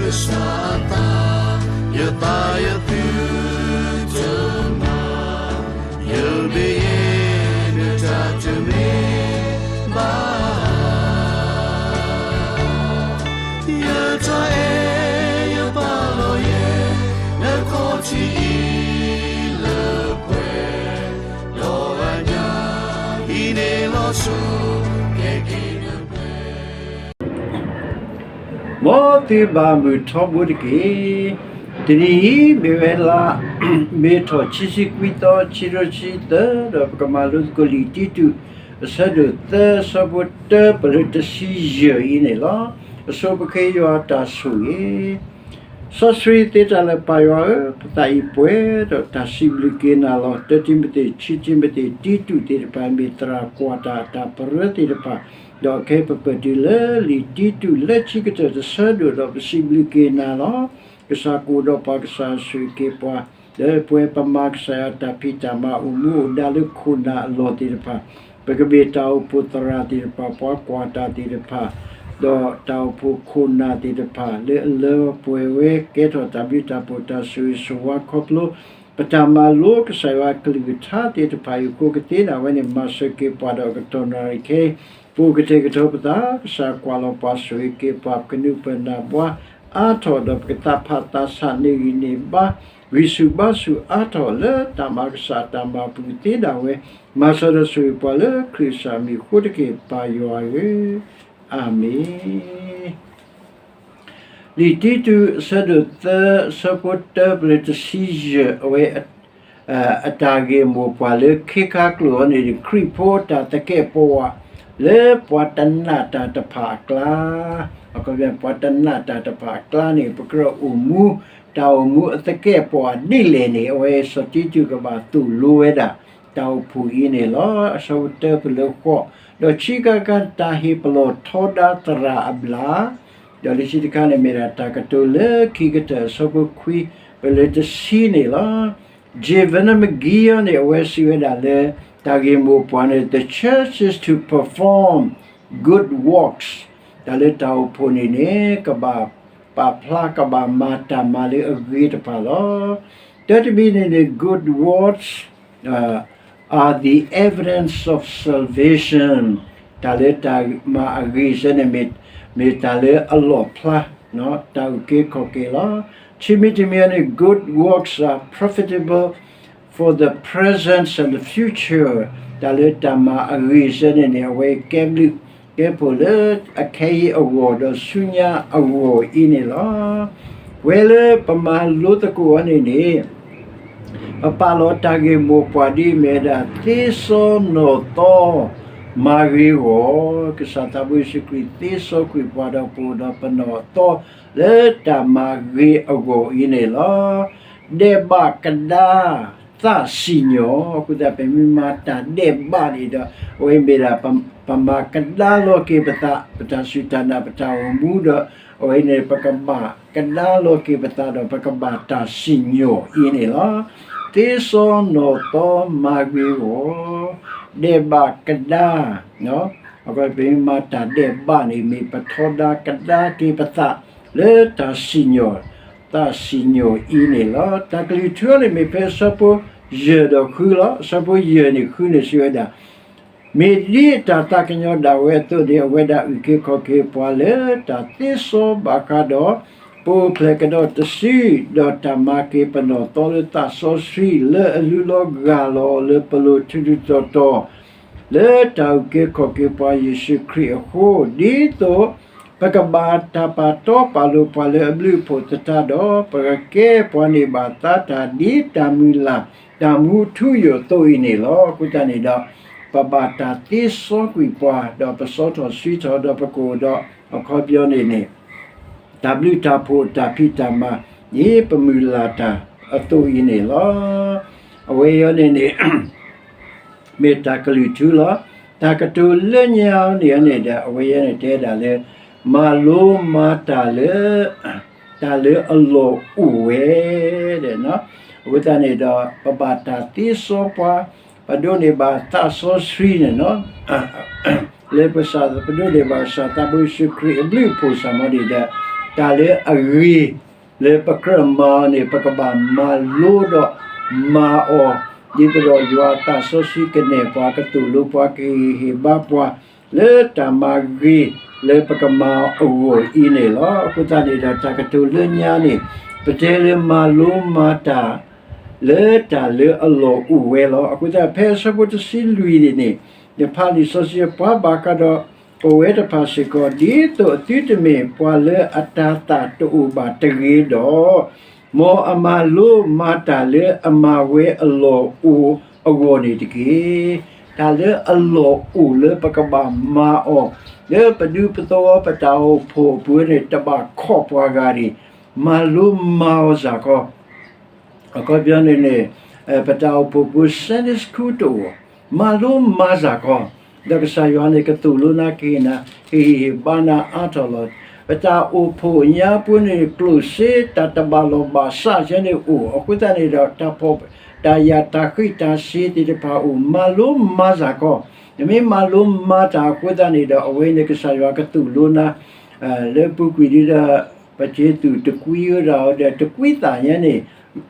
ကစၢ်အသး, ယသးယသုတမၤ, ယမ့ၢ်ယဲ နတၢ်တမ့ၢ်ဘၣ် ယတၢ်အဲၣ်ယပာ်လီၤယဲ နခီၣ်ထံးအံၤလၢပှဲၤ, ဒီးအညၣ်အံၤန့ၣ်လီၤဆီ ကဲက့ၤနပှဲၤ မ်သုဘၣ်မုာ်ထီဘိတက့ၢ်. တနံၤအံၤ မ့ၢ်ဝဲလါမ့ၤထီၣ် ခံဆံခွံသီ ခံကထိခံဆံသၢ ဒီးပကမၤလိသကိးလံာ်တံတူး အဆၢဒိၣ်သၢ အဆၢဖိတၢ ပလၢတဆံယဲၢ်အံၤန့ၣ်လီၤ. အဆိပဃ့ယွၤအတၢ်ဆိၣ်ဂ့ၤ စီဆှံသ့တၢ်လၢပၢ်ယွၤဧၢ, ပသးအံၤပှဲၤဒီး တၢ်စံးဘျုးက့ၤနၤလီၤ. တၢတံၤမသ့း, ခံတံၤမသ့း, တံတူးသ့ၣ်တဖၣ် မ့ၢ်သရၣ်ကွၢ်တၢ်အတၢ်ပရၢသ့ၣ်တဖၣ်, ဒီးခဲအံၤပပာ်တုၤလၢလံာ်တံတူးလၢခံကတၢၢ်တဆၢဒိၣ် ဒီးပစံးဘျုးက့ၤနၤလီၤ. ကစၢ်ကအိၣ်ဒီးပှၤ, ကစၢ်ဆိၣ်ဂ့ၤက့ၤပှၤ, လၢပှဲၤပမၤကစၢ်ယွၤတၢ်ဖံးတၢ်မၤ အိၣ်မူအိၣ်ဒါလၢခိၣ်နၢ်အလီၢ်သ့ၣ်တဖၣ်, ပကမ့ၢ်တၢ်အိၣ်ဖှိၣ်သရၣ်သ့ၣ်တဖၣ်, ပှၤကွၢ်တၢ်သ့ၣ်တဖၣ်, ဒီးတၢ်အိၣ်ဖှိၣ်ခိၣ်နၢ်သ့ၣ်တဖၣ် လၢအလၢပှဲၤဝဲ ကဲထီၣ်တၢ်ဘျုးတၢ်ဖှိၣ် တၢ်ဆိၣ်ဂ့ၤဆိၣ်ဝါခီဖျိ ပတၢ်မၤလိကစၢ်ယွၤအကလုၢ်ကထါသ့ၣ်တဖၣ်အံၤအဃိ ကသ့ဒၣ်ဝဲန့ၣ် မၤစၢၤက့ၤပှၤဒီးအကတီၢ်နၣ်ရံၣ်ခဲအံၤ ပအိၣ်ကတဲာ်ကတီၤပသး, ကစၢ်ကွၢ်လီၤပှၤ ဆိၣ်ဂ့ၤက့ၤပှၤ ပကနၢ်ပၢၢ်နၢ်ပၢၢ်အါထီၣ် ဒီးပကသးဖးသးဆး န့ၢ်ဂံၢ်န့ၢ်ဘါ ဂံၢ်ဆူၣ်ဘါဆူၣ်အါထီၣ် လၢတၢ်မၤကစၢ်တၢ်မၤအပူၤ ကသ့ဒၣ်ဝဲ မၤစၢၤဒီးဆိၣ်ဂ့ၤပှၤလၢခရံာ်ကစၢ်မံၤအဃိတက့ၢ် ပၢ်ယွၤဧၢ, အၤမ့ၣ်. လံာ်တံတူး အဆၢဒိၣ်သၢ အဆၢဖိတၢ ပလၢတဆံယဲၢ် အဝဲ အတၢ်ဂ့ၢ်မိၢ်ပှၢ်လၢခ့ခါကျိာ်အံၤန့ၣ် ခရံာ်ဖိအတၢ်သကဲာ်ပဝး လၢပှၤတနာ်တၢ်တဖၣ်အကျါ, ပှၤတနာ်တၢ်တဖၣ်အကျါန့ၣ် ပကြၢးအိၣ်မူ, တၢ်အိၣ်မူအသကဲာ်ပဝးဒ်လဲၣ်န့ၣ် အဝဲစီၤတံတူးကဘၣ်သိၣ်လိဝဲဒၣ် တၢ်အိၣ်ဖှိၣ်အံၤန့ၣ်လီၤ. အဆၢဖိတၢ ပလၢဃိး, ဒီးဆံးခါခါ တၢ်ဟ့ၣ်ပလီၢ်ထီဒါသရၣ်အဘျၣ်, ဒီးလၢခံတခါန့ၣ် မ့ၢ်ဒၣ်တၢ်ကတိၤလၢခံကတၢၢ် အဆၢဖိခွံ ပလၢတဆံန့ၣ်လီၤ. J Vernon McGee န့ၣ် အဝဲစံးဝဲဒၣ်လၢ တၢ်ဂ့ၢ်မိၢ်ပှၢ်န့ၣ် the church is to perform good works, တၢ်လၢတၢ်အိၣ်ဖှိၣ်န့ၣ်န့ၣ် ကဘၣ်ပာ်ဖျါ ကဘၣ်မၤတၢ်မၤလၢအဂ့ၤတဖၣ်လီၤ. တၢတမံၤန့ၣ်န့ၣ် good works are the evidence of salvation, တၢ်လၢတၢ်မၤအဂ့ၤစဲန့ၣ် မ့ၢ်တၢ်လၢအလီၣ်ဖျါ တၢ်အုၣ်က့ၤခီၣ်က့ၤလီၤ. ခံမံၤတမံၤန့ၣ် good works are profitable for the present and the future, တၢ်လၢတၢ်မၤအဂ့ၤစဲန့ၣ်န့ၣ် အဝဲကဲဘျုးကဲဖှိၣ်လၢအခဲအံၤအဂီၢ် ဒီးဆူညါအဂီၢ်အံၤန့ၣ်လီၤ. ပဝဲလၢပမၤလိသကိးအီၤန့ၣ်န့ၣ် ပပာ်လီၤတၢ်ဂ့ၢ်မိၢ်ပှၢ်ဒ်အမ့ၢ်ဝဲဒၣ် သ့စီနီၢ်သီ မၤဂ့ၤအဂီၢ်, ကစၢ်သးဘိယ့ၣ်ၡူးခရံာ် သ့စီကွံာ်ပှၤဒီးပအိၣ်ဒီးပနီၢ်သီ လၢတၢ်မၤဂ့ၤအဂီၢ်အံၤန့ၣ်လီၤ. ဒဲးဘးကဒါ သးစံၣ်ညီၣ်, အဃိသတး ပမ့ၢ်မၤတၢ်ဒဲးဘးန့ၣ်ဒီး အဝဲမ့ၢ်ဒၣ် ပမၤကဒါလီၤက့ၤပသး, ပတၢ်စူၢ်တၢ်နာ် ပတၢ်အိၣ်မူဒီး အဝဲန့ၣ် ပကဘၣ်ကဒါလီၤက့ၤပသးဒီး ပကဘၣ်တၢ်စံၣ်ညီၣ်အံၤန့ၣ်လီၤ. သ့စီနီၢ်သီမၤဂ့ၤအဂီၢ်, ဒဲးဘးကဒါ, ပမ့ၢ်မၤတၢ်ဒဲးဘးန့ၣ် မ့ၢ်ပထီဒါကဒါက့ၤပသး လၢတၢ်စံၣ်ညီၣ်, သးစံၣ်ညီၣ်အံၤန့ၣ်လီၤ. တၢ်ကလုၢ်ထူန့ၣ် မ့ၢ်ဖဲအဆၢဖိယဲၢ်ဒီးဃုလီၤ. အဆၢဖိယဲၢ်န့ၣ် ဃုန့ၣ်စံးဝဲဒၣ် မ့ၢ်ဒ်အတၢ်သးကညီၤဒၣ်ဝဲအသိးန့ၣ် အဝဲဒၣ်အုၣ်က့ၤခီၣ်က့ၤပှၤလၢတၢ်သ့စီဘၣ်ဃးဒီး ပအိၣ်ဖျဲၣ်ကဒီးတစု, ဒီးတၢ်မၤက့ၤပနီၢ်သီလၢသးစီဆှံ လၢအလူလီၤဂၢ်လီၤအီၤလၢပလိၤထူးထူးတီၤတီၤ လၢတၢ်အုၣ်က့ၤခီၣ်က့ၤပှၤယ့ၣ်ၡူးခရံာ်အဃိ, ဒ်သိး ပကဘၣ်တၢ်ပာ်တီပာ်လိၤပှၤလၢအဘျုးအဖှိၣ်သတးဒီး ပကကဲပှၤန့ၢ်ဘၣ်သါတၢ်ဒ်တၢ်မုၢ်လၢ် တၢ်မူထူယိာ်အသိးအံၤန့ၣ်လီၤ. အဃိသတးန့ၣ်ဒီး ပဘၣ်တၢ်သ့စီကွံာ်ပှၤ ဒီးပဆီထီၣ်ဆွံထီၣ် ဒီးပကအိၣ်ဒီးအခီပညီန့ၣ်န့ၣ် တၢ်ဘျုးတၢ်ဖှိၣ်တၢ်ဖံးတၢ်မၤ ဒ်ပမုၢ်လၢ်တၢ်အသိးအံၤန့ၣ်လီၤ. အဝဲအံၤန့ၣ်န့ၣ် မ့ၢ်တၢ်ကလုၢ်ထူလီၤ. တၢ်ကတိၤလၢညါန့ၣ်န့ၣ်ဒီး အဝဲအံၤန့ၣ်တဲဒၣ်လၢ မၤလိမၤတၢ်လၢ တၢ်လၢအလီၢ်အိၣ်ဝဲ အဃိသတးန့ၣ်ဒီး ပဘၣ်တၢ်သ့စီပှၤ, ပဒိးန့ၢ်ဘၣ်သးစီဆှံန့ၣ် လၢပကစၢ် ပဒိးန့ၢ်ဘၣ်ကစၢ်သးဘိယ့ၣ်ၡူးခရံာ်အဘျုးအဖှိၣ်စ့ၢ်ကီးန့ၣ်ဒီး တၢ်လၢအဂ့ၤ လၢပကြၢးမၤအီၤန့ၣ် ပကဘၣ်မၤလိဒီးမၤအီၤ, ဒ်သိးဒီးယွၤအသးစီဆှံကနဲၣ်ပှၤ ကသိၣ်လိပှၤ ကဟ့ၣ်ဂံၢ်ဟ့ၣ်ဘါပှၤ လၢတၢ်မၤဂ့ၤ လၢပကမၤအဂီၢ်အံၤန့ၣ်လီၤ. အဃိသတးန့ၣ်ဒီး တၢ်ကတိၤလၢညါန့ၣ် ပတဲလၢမၤလိမၤတၢ် လၢတၢ်လၢအလီၢ်အိၣ်ဝဲလီၤ. အဃိသတး ဖဲအဆၢဖိတဆံလွံၢ်န့ၣ်န့ၣ် ယဖးလံာ်စီဆှံ ပှၤဘၣ်ဃးဒီး ပဝဲတဖၣ်စ့ၢ်ကီး ဒ်သိးအသုတမ့ၢ်ပှၤလၢအတၤသၣ်တအိၣ်ဘၣ်တဂ့ၤဒီး, မ်အမၤလိမၤတၢ်လၢအမၤဝဲအလီၢ်အိၣ်အဂီၢ်န့ၣ်တက့ၢ်. တၢ်လၢအလီၢ်အိၣ်လၢပကဘၣ်မၤအီၤ လၢပဒူပသဝီပတၢ်အိၣ်ဖှိၣ်အပူၤန့ၣ် တဘၣ်ခီၣ်ပှၤဂၤန့ၣ် မၤလိမၤအီၤစ့ၢ်ကီး အခီပညီန့ၣ်န့ၣ် ပတၢ်အိၣ်ဖှိၣ်ပူၤ Sunday school တအိၣ်, မၤလိမၤစ့ၢ်ကီး, ဒီးကစၢ်ယွၤန့ၣ် ကသိၣ်လိနၤ ကဟ့ၣ်နၤ ကဟ့ၣ်ဂံၢ်ဟ့ၣ်ဘါနၤအါထီၣ်လီၤ. ပတၢ်အိၣ်ဖှိၣ်ညါပူၤန့ၣ် ကျိၣ်စ့တၢ်တဘၣ်လီၢ်ဘၣ်စးယဲန့ၣ်အိၣ်, အဃိသတးန့ၣ်ဒီး တၢ်ဖှီၣ်တၢ်ယာ်တၢ်ဃံးတၢ်စ့ၤသ့ၣ်တဖၣ်အိၣ်, မၤလိမၤစ့ၢ်ကီး, နမ့ၢ်မၤလိမၤတၢ်အဃိသတးန့ၣ်ဒီး အဝဲန့ၣ်ကစၢ်ယွၤကသိၣ်လိနၤ လၢပူၤကွံာ်ဒ်ဒီး ပစ့သူၣ်တကွံအီၤဒီး တကွံသးယဲန့ၣ်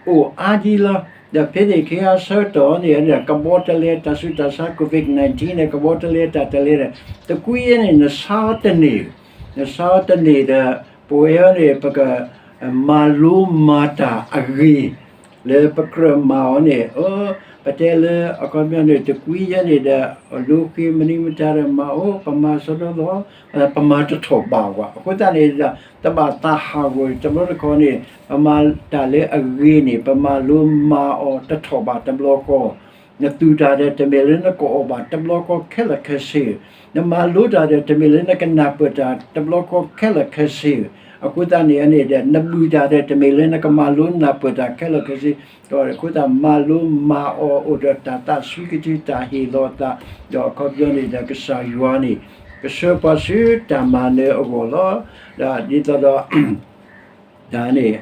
အိၣ်အါဒံလီၤ. ဒီးဖဲန့ၣ်ခ့အဆၢကတီၢ်န့ၣ် ကဘီတလဲတၢ်ဆူးတၢ်ဆါ COVID nineteen န့ၣ် ကဘီတလဲတၢ်တလဲဒီး တကွံယဲန့ၣ် နဆါအီၤတန့ၢ်, နဆါအီၤတန့ၢ်ဒီး ပဝဲအံၤန့ၣ် ပက မၤလိမၤတၢ်အဂ့ၤ လၢပကြၢးမၤအီၤန့ၣ် ပတဲလၢအခီပညီန့ၣ် တကွံယဲန့ၣ်ဒီး အလိၤဃ့မနုၤမတၤဒီးမၤအီၤ ပမၤစရီလီၤ, ပမၤတထီၣ်ဘၣ်ဝဲ. အဃိသတးန့ၣ်ဒီး တဘၣ်သးဟးဂီၤ တဘျီတခီန့ၣ် ပမၤတၢ်လၢအဂ့ၤန့ၣ် ပမၤလိမၤအီၤတထီၣ်ဘၣ်တဘျီဃီ နသူၣ်တၢ်ဒီး တမ့ၢ်လၢနကအီၣ်ဘၣ်တဘျီဃီခဲလၢာ်ခဲဆ့, နမၤလိတၢ်ဒီး တမ့ၢ်လၢနကနၢ်ပၢၢ်တၢ်တဘျီဃီခဲလၢာ်ခဲဆ့, အဃိသတးန့ၣ်န့ၣ်ဒီး နဘုၣ်တၢ်ဒီး တမ့ၢ်လၢနကမၤလိနၢ်ပၢၢ်တၢ်ခဲလၢာ်ခဲဆ့, ဒီးအဃိသတးမၤလိမၤအီၤအိၣ်ဒီးတၢ်သးဆူကတုၤတၢ်ဟ့ၣ်လီၤသး, ဒီးအခီပညီန့ၣ်ဒီးကစၢ်ယွၤန့ၣ် ကဆှၢပှၤဆူတၢ်မၤနၢၤအဂီၢ်လီၤ. ဒီးဒ်သိးဒီး တၢ်န့ၣ်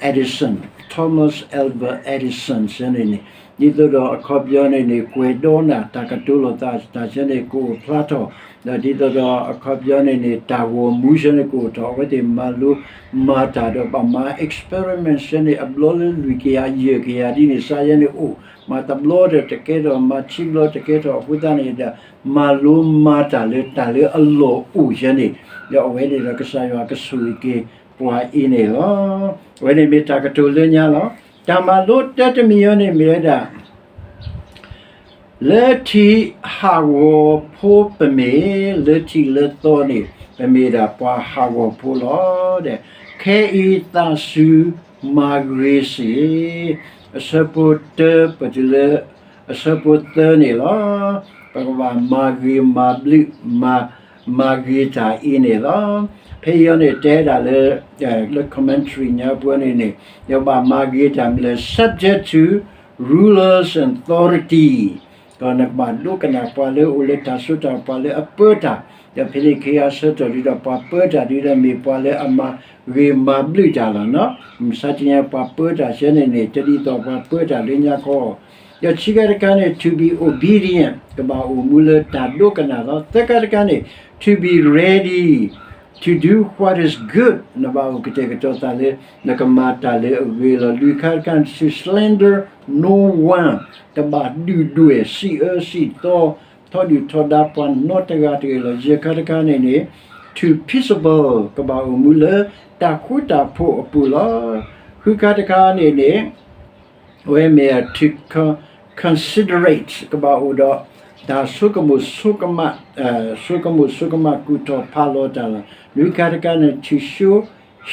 Edison, Thomas Alva Edison စ့ၢ်န့ၣ်န့ၣ် ဒ်သိးဒီးအခီပညီန့ၣ်န့ၣ် ကွဲးဒီးနၢ်တၢ်ကတိၤလိာ်သးတၢ်စ့ၢ်န့ၣ် ကအိၣ်ဖျါထီၣ်, ဒီးဒ်သိးဒီးအခီပညီန့ၣ်န့ၣ် တၢ်ဂီၤမူစ့ၢ်န့ၣ် ကအိၣ်ထီၣ် အဝဲသ့ၣ်မၤလိမၤတၢ်ဒီးဘၣ်မၤ experiment စ့ၢ်န့ၣ် အဘျီလၢလွံၢ်ကယၤယဲၢ်ကယၤဒ်န့ၣ် စ့ၢ်ယဲန့ၣ်အိၣ်, မၤတဘျီဒီးတကဲထီၣ် မၤခံဘျီတကဲထီၣ် အဃိသတးန့ၣ်ဒီး မၤလိမၤတၢ်လၢတၢ်လၢအလီၢ်အိၣ်ယဲန့ၣ်, ဒီးအဝဲန့ၣ်ဒီးကစၢ်ယွၤကဆိၣ်ဂ့ၤက့ၤပှၤအံၤန့ၣ်လီၤ. အဝဲန့ၣ်မ့ၢ်တၢ်ကတိၤလၢညါလီၤ. တၢ်မၤလိတၢတမံၤအံၤန့ၣ်မ့ၢ်ဝဲဒၣ် လၢထံးဟးဂီၤဖိပမ့ၢ်, လၢထံးလၢသီန့ၣ် ပမ့ၢ်ဒၣ်ပှၤဟးဂီၤဖိလီၤ. ဒီးခဲအံၤသးစူၤမၤဂ့ၤစ့ၢ်, အဆၢဖိတၢပတုၤလၢ အဆၢဖိသၢန့ၣ်လီၤ. ပကဘၣ်မၤဂ့ၤမၤဘျုး မၤ မၤဂ့ၤတၢ်အံၤန့ၣ်လီၤ. ဖဲအံၤန့ၣ်တဲဒၣ်လၢ လၢ commentary ညါပူၤန့ၣ်န့ၣ် ယဘၣ်မၤဂ့ၤတၢ်မ့ၢ်လၢ subject to rulers and authority ဒီးနကဘၣ်ဒိကနၣ်ပှၤလၢအိၣ်လၢတၢ်စိတၢ်ကမီၤ ပှၤလၢအပၢတၢ်, ဒီးဖဲန့ၣ်ခ့အဆၢကတီၢ်ဒ်ဒီး ပှၤပၢတၢ်ဒ်ဒီးမ့ၢ်ပှၤလၢအမၤဂ့ၤမၤဘျုးတၢ်လီၤနီၤ. မုၢ်ဆါတနံၤပှၤပၢတၢ်စ့ၢ်န့ၣ်န့ၣ် တဒ်သိးပှၤပၢတၢ်လၢညါခီ ဒီးခံခါတခါန့ၣ် to be obedient ကဘၣ်အိၣ်မူလၢတၢ်ဒိကနၣ်လီၤ. သၢခါတခါန့ၣ် to be ready to do what is good နဘၣ်အိၣ်ကတဲာ်ကတီၤသးလၢ နကမၤတၢ်လၢအဂ့ၤလီၤ. လွံၢ်ခါတခါန့ၣ် to slander no one တဘၣ်ဒုၣ်ဒွဲၣ်စံးအၢစံးသီ ထီဒုၣ်ထီဒါပှၤနီတဂၤတဂ့ၤလီၤ. ယဲၢ်ခါတခါန့ၣ်န့ၣ် to peaceable ကဘၣ်အိၣ်မူလၢတၢ်ဃူတၢ်ဖိးအပူၤလီၤ. ဃုခါတခါန့ၣ်န့ၣ် အဝဲမ့ၢ် to con- considerate ကဘၣ်အိၣ်ဒီး တၢ်ဆိကမိၣ်ဆိကမး ဆိကမိၣ်ဆိကမးကူၣ်ထီၣ်ဖးလီၤတၢ်လီၤ. နွံခါတခါန့ၣ် to show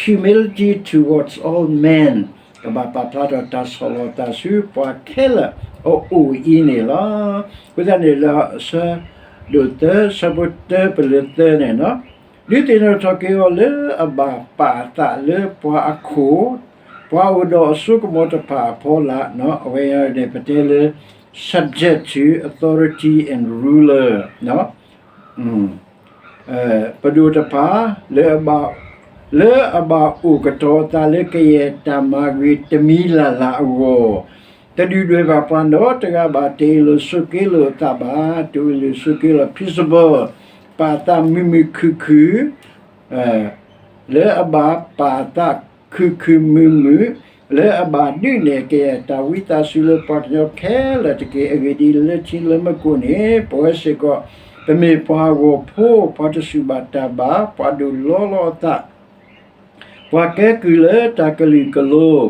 humility towards all men ကဘၣ်ပာ်ဖျါထီၣ်တၢ်ဆီၣ်လီၤသးဆူပှၤခဲလၢာ်အအိၣ်အံၤန့ၣ်လီၤ. အဃိသတးန့ၣ်လၢအဆၢဒိၣ်သၢ ဆၢဖိတၢပလၢသၢန့ၣ်နီၤ ဒုးသ့ၣ်နီၣ်ထီၣ်က့ၤအီၤလၢအဘၣ်ပာ်အသးလၢပှၤအခိၣ်, ပှၤအိၣ်ဒီးအစိကမီၤတဖၣ်အဖီလာ်, အဝဲန့ၣ်ပတဲလၢ subject to authority and ruler ပဒိၣ်တဖၣ် လၢအဘၣ် လၢအဘၣ်အိၣ်ကတီၤအသးလၢကယဲၢ်တၢ်မၤဂ့ၤတမံၤလၢ်လၢ်အဂီၢ်, တဒုၣ်ဒွဲၣ်ဘၣ်ပှၤနီတဂၤဘၣ်, တအ့ၣ်လိာ်ဆိးက့လိာ်အသးဘၣ်, တအ့ၣ်လိာ်ဆိးက့လိာ် peaceable ပာ်သးမုာ်မုာ်ခုၣ်ခုၣ်, လၢအဘၣ်ပာ်အသးခုၣ်ခုၣ်မုာ်မုာ်, လၢအဘၣ်ဒုးနဲၣ်က့ၤတၢ်ဝံသးစူၤလၢပှၤကညီခဲလၢာ်တက့ၢ်. အဂ့ၢ်ဒ်အံၤ, လၢထံလၢမူခိၣ်န့ၣ် ပဝဲစ့ၢ်ကီး ပမ့ၢ်ပှၤဂီၤဖိ, ပှၤတစူၢ်ဘၣ်တၢ်ဘၣ်, ပှၤဒိၣ်လီလီအသး, ပှၤကဲကုၢ်လၢတၢ်ကလုာ်ကလိၤ,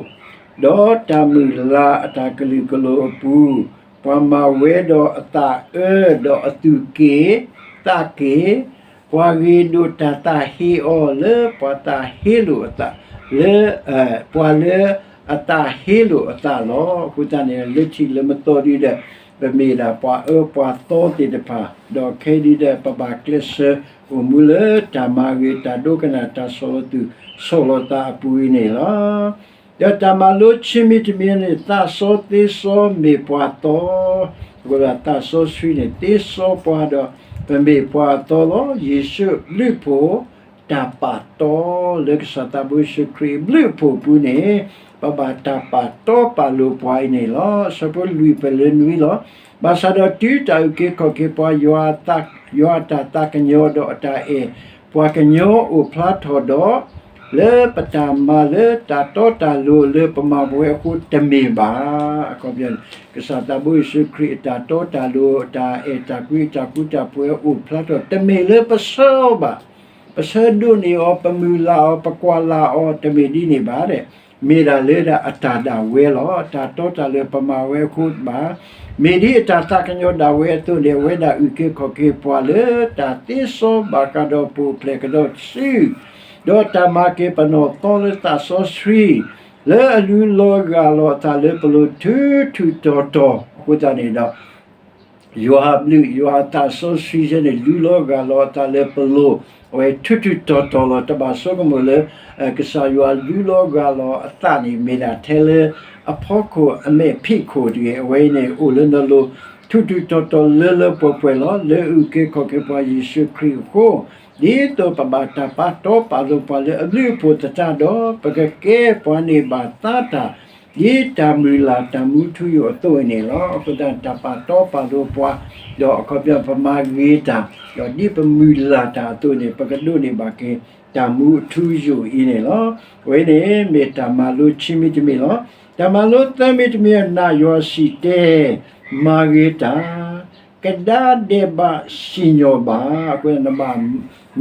ဒီးတၢ်မုၢ်လၢ်အတၢ်ကလုာ်ကလိၤအပူၤ, ပှၤမၤဝဲဒီးအသးအၢ, ဒီးအသူၣ်က့ၣ်သးက့ၣ်, ပှၤဂ့ၤဒိၣ်တၢ်သးဟ့အီၤလၢပှၤသးဟ့လိာ်အသး, လၢ ပှၤလၢအသးဟ့လိာ်အသးလီၤ. အဃိသတးန့ၣ် လၢထံးလၢမူတီၤဒ်ဒီး ပမ့ၢ်ဒၣ်ပှၤအၢပှၤသီသ့ၣ်တဖၣ်, ဒီးခဲဒ်ဒီး ပဘၣ်ကျဲးစၢးအိၣ်မူလၢတၢ်မၤဂ့ၤ တၢ်ဒိကနၣ် တၢ်ဆီၣ်လီၤသူၣ်ဆီၣ်လီၤသးအပူၤအံၤန့ၣ်လီၤ. ဒီးတၢ်မၤလိဆံမံၤတမံၤန့ၣ် သးစီသ့စီမ့ၢ်ပှၤသီ, အဃိသတး သးစီဆှံန့ၣ် သ့စီပှၤဒီး ပမ့ၢ်ပှၤအသီလီၤ. ယ့ၣ်ၡူးဘျုးဖှိၣ် တၢ်ပာ်တီ လၢကစၢ်သးဘိယ့ၣ်ၡူးခရံာ်အဘျုးအဖှိၣ်အပူၤန့ၣ် ပဘၣ်တၢ်ပာ်တီပာ်လိၤပှၤအံၤန့ၣ်လီၤ. အဆၢဖိလွံၢ်ပလၢနွံလီၤ. ဘၣ်ဆၣ်ဒီးတုၤတၢ်အုၣ်က့ၤခီၣ်က့ၤပှၤ ယွၤအတၢ်သးကညီၤဒီးအတၢ်အဲၣ်ပှၤကညီအိၣ်ဖျါထီၣ်ဒီး, လၢပတၢ်မၤလၢတၢ်တီတၢ်လိၤလၢပမၤပဝဲအဃိတမ့ၢ်ဘၣ်. အခီပညီန့ၣ် ကစၢ်သးဘိယ့ၣ်ၡူးခရံာ်အတၢ်တီတၢ်လိၤ အတၢ်အဲၣ်တၢ်ကွံ အတၢ်ဃူတၢ်ဖိးအိၣ်ဖျါထီၣ် တမ့ၢ်လၢပဆၢအီၤဘၣ်, ပဆၢဒိးန့ၢ်အီၤ ပမုၢ်လၢ်အီၤ ပကွၢ်လၢ်အီၤ တမ့ၢ်ဒ်န့ၣ်ဘၣ်ဒီး, မ့ၢ်ဒၣ်လၢဒၣ်အတၢ်ဒၣ်ဝဲလီၤ. တၢ်တီတၢ်လိၤပမၤဝဲအဃိတဘၣ်, မ့ၢ်ဒ်အတၢ်သးကညီၤဒၣ်ဝဲအသိးန့ၣ် အဝဲဒၣ်အုၣ်က့ၤခီၣ်က့ၤပှၤလၢတၢ်သ့စီဘၣ်ဃးဒီးပအိၣ်ဖျဲၣ်ကဒီးတစု ဒီးတၢ်မၤက့ၤပနီၢ်သီလၢသးစီဆှံ လၢအလူလီၤဂၢ်လီၤအသးလၢပလိၤထူးထူးတီၤတီၤအဃိသတးန့ၣ်ဒီး, ယွၤအဘျုး ယွၤအသးစီဆှံစ့ၢ်န့ၣ် လူလီၤဂၢ်လီၤအသးလၢပလိၤ, အဝဲထူးထူးတီၤတီၤလီၤ. တဘၣ်ဆိကမိၣ်လၢ ကစၢ်ယွၤလူလီၤဂၢ်လီၤအသးန့ၣ် မ့ၢ်ဒၣ်ထဲလၢအဖီခိၣ်အမဲာ်ဖံးခိၣ်တဂ့ၤ. အဝဲအံၤန့ၣ် အိၣ်လၢနလိၤ ထူးထူးတီၤတီၤလၢလၢပှဲၤပှဲၤလီၤ. လၢအုၣ်က့ၤခီၣ်က့ၤပှၤယ့ၣ်ၡူးခရံာ်အဃိ, ဒ်သိးပဘၣ်တၢ်ပာ်တီပာ်လိၤပှၤလၢအဘျုးအဖှိၣ်သတးဒီး ပကကဲပှၤန့ၢ်ဘၣ်သါတၢ် ဒ်တၢ်မုၢ်လၢ်တၢ်မူထူယိာ်အသိးအံၤန့ၣ်လီၤ. အဃိသတး တၢ်ပာ်တီပာ်လိၤပှၤ, ဒီးအခီပညီပမၤဂ့ၤတၢ်, ဒီးဒ်ပမုၢ်လၢ်တၢ်အသိးန့ၣ် ပကဒိးန့ၢ်ဘၣ်က့ၤ တၢ်မူအထူယိာ်အံၤန့ၣ်လီၤ. အဝဲန့ၣ်မ့ၢ်တၢ်မၤလိခံမံၤတမံၤလီၤ. တၢ်မၤလိသၢမံၤတမံၤ နာ်ယွၤစံၣ်တဲၤ မၤဂ့ၤတၢ် ကဒါဒဲးဘးစံၣ်ညီၣ်ဘၣ်. အဃိနဘၣ်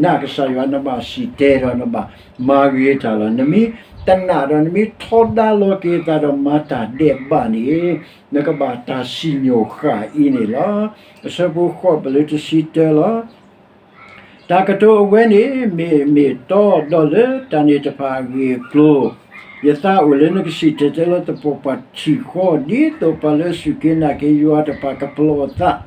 နာ်ကစၢ်ယွၤ နဘၣ်စံၣ်တဲၤဒီးနဘၣ်မၤဂ့ၤတၢ်လီၤ. နမ့ၢ်တနာ်ဒီး နမ့ၢ်ထီဒါလီၤက့ၤအသးဒီးမၤတၢ်ဒဲးဘးန့ၣ် နကဘၣ်တၢ်စံၣ်ညီၣ်ဃာ်အံၤန့ၣ်လီၤ. အဆၢဖိဃိးပလၢတဆံတၢလီၤ. တၢ်ကတိၤအဝဲန့ၣ် မ့ၢ်မ့ၢ်တီဒီးလၢတၢ်န့ၣ်တဖၣ်အဂ့ၢ်အကျိၤ, ယသးအိၣ်လၢနကစံၣ်တဲၤတဲလီၤသပှၢ်ပှၢ်ထံၣ်ဃီ, ဒ်သိးပှၤလၢအစူၢ်က့ၤနာ်က့ၤယွၤတဖၣ်ကပလီၢ်အသး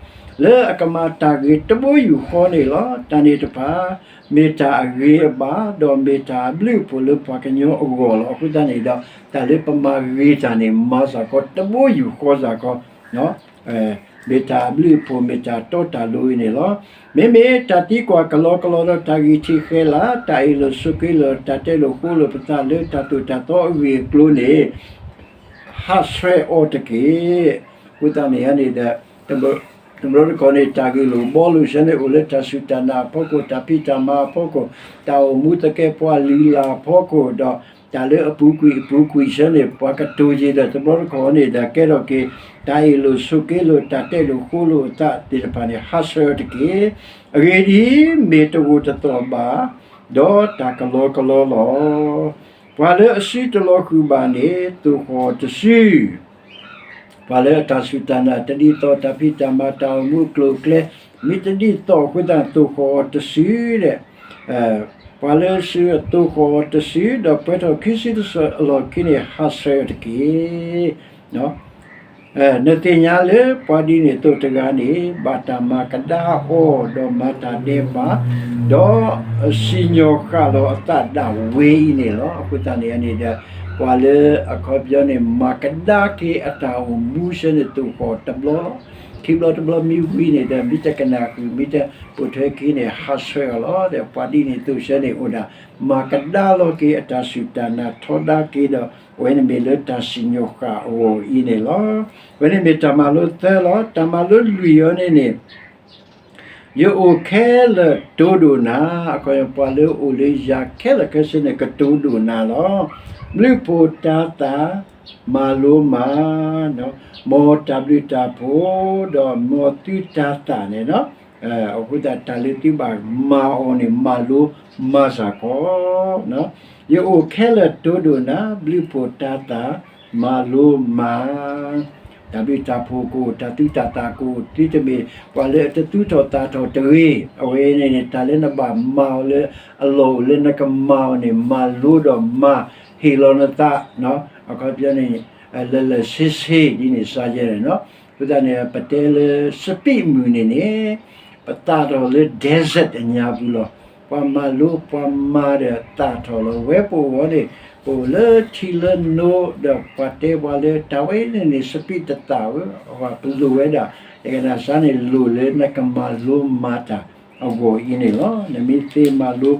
လၢအကမၤတၢ်ဂ့ၤတဘိယူၢ်ဃီန့ၣ်လီၤ. တၢ်န့ၣ်တဖၣ် မ့ၢ်တၢ်အဂ့ၤအဘၣ်, ဒီးမ့ၢ်တၢ်အဘျုးအဖှိၣ်လၢပှၤကညီအဂီၢ်လီၤ. အဃိသတးန့ၣ်ဒီး တၢ်လၢပမၤဂ့ၤတၢ်န့ၣ် မၤစ့ၢ်ကီးတဘိယူၢ်ဃီစ့ၢ်ကီး မ့ၢ်တၢ်အဘျုးအဖှိၣ် မ့ၢ်တၢ်တီတၢ်လိၤအံၤန့ၣ်လီၤ. မ့မ့ၢ်တၢ်သံကွၢ်ကလီကလီဒီးတၢ်ဂံၢ်ထံးဃဲၤလၤ, တၢ်အ့ၣ်လိာ်ဆိးက့လိာ် တၢ်တဲလိာ်ဃိလိာ်ပသးလၢတၢ်သိၣ်တၢ်သီအဂ့ၢ်အကျိၤန့ၣ် ဟးဆှဲးအီၤတက့ၢ်. အဃိသတးန့ၣ်န့ၣ်ဒီး တဘျီတခီၣ်န့ၣ် တၢ်ဂ့ၢ်လိာ်ဘှီလိာ်ဆၢန့ၣ် အိၣ်လၢတၢ်စူၢ်တၢ်နာ်အဖီခိၣ်, တၢ်ဖံးတၢ်မၤအဖီခိၣ်, တၢ်အိၣ်မူသကဲးပဝးလုၢ်လၢ်အဖီခိၣ်, ဒီးတၢ်လၢအပူၤကွံာ်အပူၤကွံာ်ဆၢန့ၣ် ပှၤကတိၤက့ၤဒီး တဘျီတခီၣ်န့ၣ်ဒီး ကဲထီၣ်က့ၤ တၢ်အ့ၣ်လိာ်ဆိးက့လိာ် တၢ်တဲလိာ်ဃိလိာ်အသးသ့ၣ်တဖၣ်န့ၣ် ဟးဆှဲးအီၤတက့ၢ်. အဂ့ၢ်ဒ်အံၤ, မ့ၢ်တဂိာ်တသီၣ်ဘၣ် ဒီးတၢ်ကလီကလီလီၤ. ပှၤလၢအစုတလီၤဃုာ်ဘၣ်န့ၣ် သိၣ်ဃီၣ်အီၤတစု ပှၤလၢအတၢ်စူၢ်တၢ်နာ်တဒ်သိး တၢ်ဖံးတၢ်မၤ တၢ်အိၣ်မူအကျိၤအကျဲ မ့ၢ်တဒ်သိးအဃိသတး သိၣ်ဃီၣ်အီၤတစုဒီး ပှၤလၢအစုသိၣ်ဃီၣ်အီၤတစု ဒီးပှဲၤထီၣ်ခံစုတစုအလီၢ်ခံန့ၣ် ဟးဆှဲးအီၤတက့ၢ်. နသ့ၣ်ညါလၢပှၤဒ်န့ၣ်အသိးတဂၤန့ၣ် ဘၣ်တၢ်မၤကဒါအီၤ ဒီးမၤတၢ်ဒဲးဘး ဒီးစံၣ်ညီၣ်ဃာ်လီၤအသးဒၣ်ဝဲအံၤန့ၣ်လီၤ. အဃိသတးန့ၣ်န့ၣ်ဒီး ပှၤလၢအခီပညီန့ၣ် မၤကဒါက့ၤအတၢ်အိၣ်မူဆၢန့ၣ် သိၣ်ဃီၣ်တဘျီလီၤ. ခံဘျီတဘျီမ့ၢ်ဝံၤန့ၣ်ဒီး မ့ၢ်တကနၣ်ဃုာ် မ့ၢ်တပိာ်ထွဲက့ၤန့ၣ် ဟးဆှဲးအီၤလီၤ. ဒီးပှၤဒ်န့ၣ်အသိးဆၢန့ၣ်အိၣ်ဒၣ် မၤကဒါလီၤက့ၤအတၢ်စူၢ်တၢ်နာ်ထီဒါက့ၤဒီး အဝဲန့ၣ်မ့ၢ်လၢတၢ်စံၣ်ညီၣ်ဃာ်အဂီၢ်အံၤန့ၣ်လီၤ. အဝဲန့ၣ်မ့ၢ်တၢ်မၤလိသၢလီၤ. တၢ်မၤလိလွံၢ်အံၤန့ၣ်န့ၣ် ယအိၣ်ခဲလၢာ်တိၢ်ဒိၣ်နၤ, အခီပညီ ပှၤလၢအအိၣ်လၢယၤခဲလၢာ်ခဲဆ့န့ၣ် ကတိၢ်ဒိၣ်နၤလီၤ. ဘျုးဖှိၣ်တၤသၣ်မၤလိမၤ, မ်တၢ်ဘျုးတၢ်ဖှိၣ်, ဒီးမ်သုတၤသၣ်န့ၣ်လီၤ. အဃိသတး တၢ်လၢသုဘၣ်မၤအီၤန့ၣ် မၤလိမၤစၢၤကီး. ယအိၣ်ခဲလၢာ်တိၢ်ဒိၣ်နၤ, ဘျုးဖှိၣ်တၤသၣ်မၤလိမၤ တၢ်ဘျုးတၢ်ဖှိၣ်ကအိၣ်, တၢ်သူတၢ်သၣ်ကအိၣ်, သုတမ့ၢ်ပှၤလၢအတသူၣ်ထီၣ်သၣ်ထီၣ်တဂ့ၤ. အဝဲန့ၣ်န့ၣ် တၢ်လၢနဘၣ်မၤအီၤလၢအလီၢ်အိၣ်လၢနကမၤအီၤန့ၣ် မၤလိဒီးမၤဟ့ၣ်လီၤနသး, အခီပညီန့ၣ် လၢလၢဆ့ဆ့ဒ်န့ၣ်စါယဲန့ၣ်လီၤ. အဃိသတးန့ၣ် ပတဲလၢစပံးမုၢ်န့ၣ်န့ၣ် ပသၣ်ထီၣ်လၢ desert အညါပူၤလီၤ. ပှၤမၤလိပှၤမၤဒီးသၣ်ထီၣ်လီၤ. ဝဲပအိၣ်ဝဲန့ၣ် ပအိၣ်လၢထံလၢနိဒီးပှၤတဲပှၤလၢတၢ်ဝဲန့ၣ်န့ၣ် စပံးတသၣ်ဧၢ, ပလိၣ်ဝဲဒၣ် တကနၣ်စါန့ၣ် လိၣ်လၢနကမၤလိမၤတၢ်အဂီၢ်အံၤန့ၣ်လီၤ. နမ့ၢ်သ့မၤလိ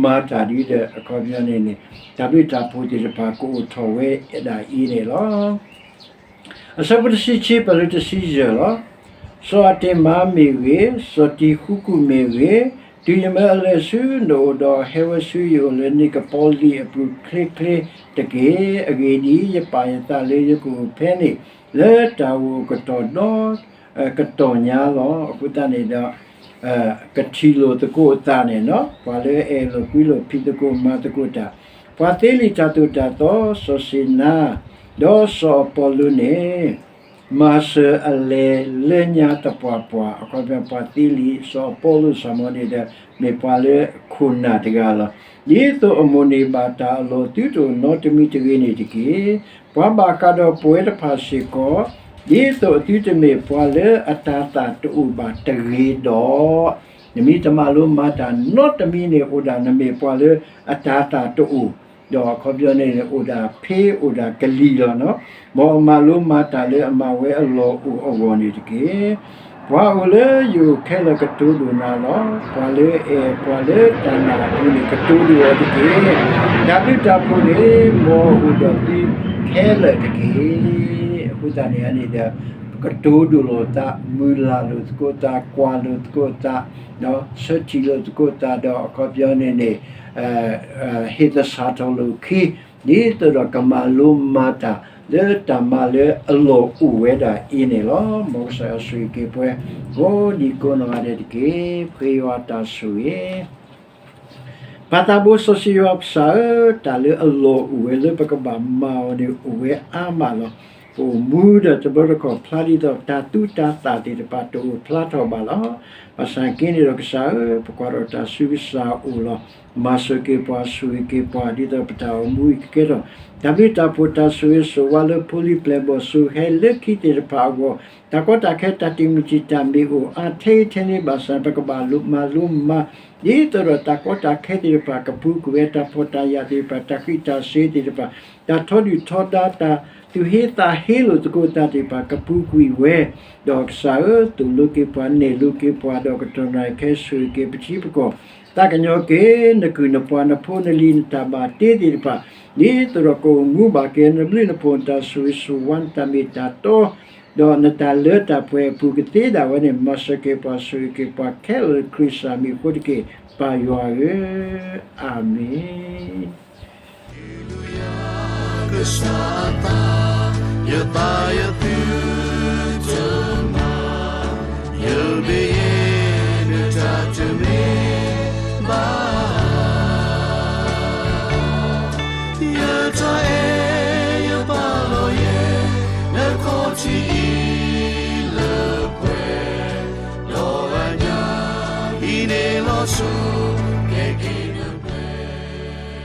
မၤတၢ်ဒ်ဒီး အခီပညီန့ၣ်န့ၣ် တၢ်ဘျုးတၢ်ဖှိၣ်သ့ၣ်တဖၣ်ကအိၣ်ထီၣ်ဝဲဒၣ်အံၤန့ၣ်လီၤ. အဆၢဖိတဆံခံ ပှဲၤလၢတဆံယဲၢ်လီၤ. စီၤအၤတ့မၤမ့ၢ်ဂ့ၤ, စီၤတံၤဃူကူၣ်မ့ၢ်ဂ့ၤ, တုၤယမၢအလဲၤဆူနအိၣ်ဒီးဟဲဝဲဆူယအိၣ်လၢ နံၤကပီၤလံၢ်အပူၤချ့ချ့တက့ၢ်. အဂ့ၢ်ဒ်အံၤ, ယပာ်ယသးလၢယကအိၣ်ဖဲန့ၣ် လၢတၢ်အိၣ်ကတီၢ်ဒီး ကတီၢ်ညါလီၤ. အဃိသတးန့ၣ်ဒီး ကထံၣ်လိာ်သကိးအသးန့ၣ်လီၤ. ပှၤလၢအအဲၣ်လိာ်ကွံလိာ်ဖံးသကိးမၤသကိးတၢ်, ပှၤသ့လံာ်တၢ်သိၣ်တၢ်သီ, စီၤၡ့နါ ဒီးစီၤအပီလူးန့ၣ် မၤစၢၤအလဲၤလၢညါသပှၢ်ပှၢ်, အခီပညီ ပှၤသ့လံာ် စီၤအပီလူး စၢ်မီၤန့ၣ်ဒီး မ့ၢ်ပှၤလၢခိၣ်နၢ်တဂၤလီၤ. ဒ်သိးအမိၣ်န့ၢ်ဘၣ်တၢ်အလီၢ်သုတအိၣ်နီတမံၤတဂ့ၤန့ၣ်တက့ၢ်. ပှၤဘၣ်ဃးဒီးပဝဲတဖၣ်စ့ၢ်ကီး, ဒ်သိးအသုတမ့ၢ်ပှၤလၢအတၤသၣ်တအိၣ်ဘၣ်တဂ့ၤဒီး, နမ့ၢ်တမၤလိမၤတၢ်နီတမံၤန့ၣ် အိၣ်ဒၣ်နမ့ၢ်ပှၤလၢအတၤသၣ်တအိၣ်, ဒီးအခီပညီန့ၣ် အိၣ်ဒၣ်ဖ့အိၣ်ဒၣ်ကလံၤလီၤ. မ်အမၤလိမၤတၢ်လၢအမၤဝဲအလီၢ်အိၣ်အဂီၢ်န့ၣ်တက့ၢ်. ပှၤအိၣ်လၢယအိၣ်ခဲလၢာ်ကတိၤဒိၣ်နၤလီၤ. ပှၤလၢအအဲၣ်ပှၤလၢတၢ်နာ်အပူၤန့ၣ် ကတိၤဒိၣ်အီၤတက့ၢ်. တၢ်ဘျုးတၢ်ဖှိၣ်န့ၣ် မ်အအိၣ်ဒီးသုခဲလၢာ်တက့ၢ်. အဃိသတးန့ၣ်န့ၣ်ဒီး ပကတိၤဒိၣ်လိာ်သး, မုၢ်လၢ်လိာ်သကိးသး, ကွၢ်လိာ်သကိးသး, ဆၢထံၣ်လိာ်သကိးသးဒီး အခီပညီန့ၣ်န့ၣ် ဟ့ၣ်သဆၣ်ထီၣ်လိာ်ခံ, ဒ်သိးဒီးကမၤလိမၤတၢ် လၢတၢ်မၤလၢအလီၢ်အိၣ်ဝဲဒၣ်အံၤန့ၣ်လီၤ. မ်ကစၢ်ယွၤဆိၣ်ဂ့ၤက့ၤပှၤ ကိးဒံကိးနီၢ်ဂၤဒဲးတက့ၢ်. ပဃ့ယွၤတၢ်ဆိၣ်ဂ့ၤ ပၢ်သးဘိစီဆှံယွၤပစၢ်ဧၢ, တၢ်လၢအလီၢ်အိၣ်ဝဲလၢပကဘၣ်မၤအီၤန့ၣ် အိၣ်ဝဲအါမးလီၤ. ပအိၣ်မူဒီးတဘျီတခီၣ်ဖျါဒ်သိး တၢ်သူတၢ်သၣ်သ့ၣ်တဖၣ်တအိၣ်ဖျါထီၣ်ဘၣ်လီၤ. ဘၣ်ဆၣ်က့န့ၣ်ဒီးကစၢ်ဧၢ, ပကွၢ်ထီၣ်တၢ်ဆူကစၢ်အအိၣ်လီၤ. မၤစၢၤက့ၤပှၤ, ဆိၣ်ဂ့ၤက့ၤပှၤ ဒ်သိးပတၢ်အိၣ်မူအံၤကကဲထီၣ် တၢ်ဘျုးတၢ်ဖှိၣ်တၢ်ဆိၣ်ဂ့ၤဆိၣ်ဝါလၢ ဖိလံၤပျဲၢ်ဘီၣ် စိၤဟဲလၢခံသ့ၣ်တဖၣ်အဂီၢ်, တၢ်ကီတၢ်ခဲတၢ်တံာ်မုၢ်တံာ်တာ်မ့ၢ်အိၣ်အါထဲအံၤထဲန့ၣ်ဘၣ်ဆၣ် ပကဘၣ်လိၣ်မၤလိမၤ ဒ်သိးဒီးတၢ်ကီတၢ်ခဲသ့ၣ်တဖၣ် ကပူၤကွံာ်ဝဲတၢ်ဖှီၣ်တၢ်ယာ်သ့ၣ်တဖၣ်, တၢ်ဃံးတၢ်စ့ၤသ့ၣ်တဖၣ်, တၢ်ထီဒုၣ်ထီဒါတၢ် သူၣ်ဟ့သးဟ့လိာ်သကိးသးသ့ၣ်တဖၣ် ကပူၤကွံာ်ဝဲ, ဒီးကစၢ်ဧၢ, သိၣ်လိက့ၤပှၤ နဲၣ်လိက့ၤပှၤ ဒီးကတီၢ်နၢ်ခဲဆိၣ်ဂ့ၤက့ၤပထံပကီၢ်, သးကညီၤက့ၤ နကုၢ်နပှၤ နဖိနလံၤ နတၢ်ဘၣ်တ့သ့ၣ်တဖၣ်, ဒ်သိးဒီးကအိၣ်မူဘၣ်က့ၤ နဘျုးနဖှိၣ် နတၢ်ဆိၣ်ဂ့ၤဆိၣ်ဝါ နတၢ်မ့ၢ်တၢ်တီ ဒီးနတၢ်လၢတၢ်ပှဲၤအပူၤကသ့ဒၣ်ဝဲန့ၣ် မၤစၢၤက့ၤပှၤ ဆိၣ်ဂ့ၤက့ၤပှၤခဲလၢာ် ခရံာ်စၢ်မံၤအဃိတက့ၢ် ပၢ်ယွၤဧၢ, အၤမ့ၣ်. ကစၢ်သး, ယသးယသုတမၤ, ယမ့ၢ်ယဲ နတၢ်တမ့ၢ်ဘၣ် ယတၢ်အဲၣ်ယပာ်လီၤယဲ နခီၣ်ထံးအံၤလၢပှဲၤ ဒီးအညါအံၤန့ၣ်လီၤဆီ ကဲက့ၤ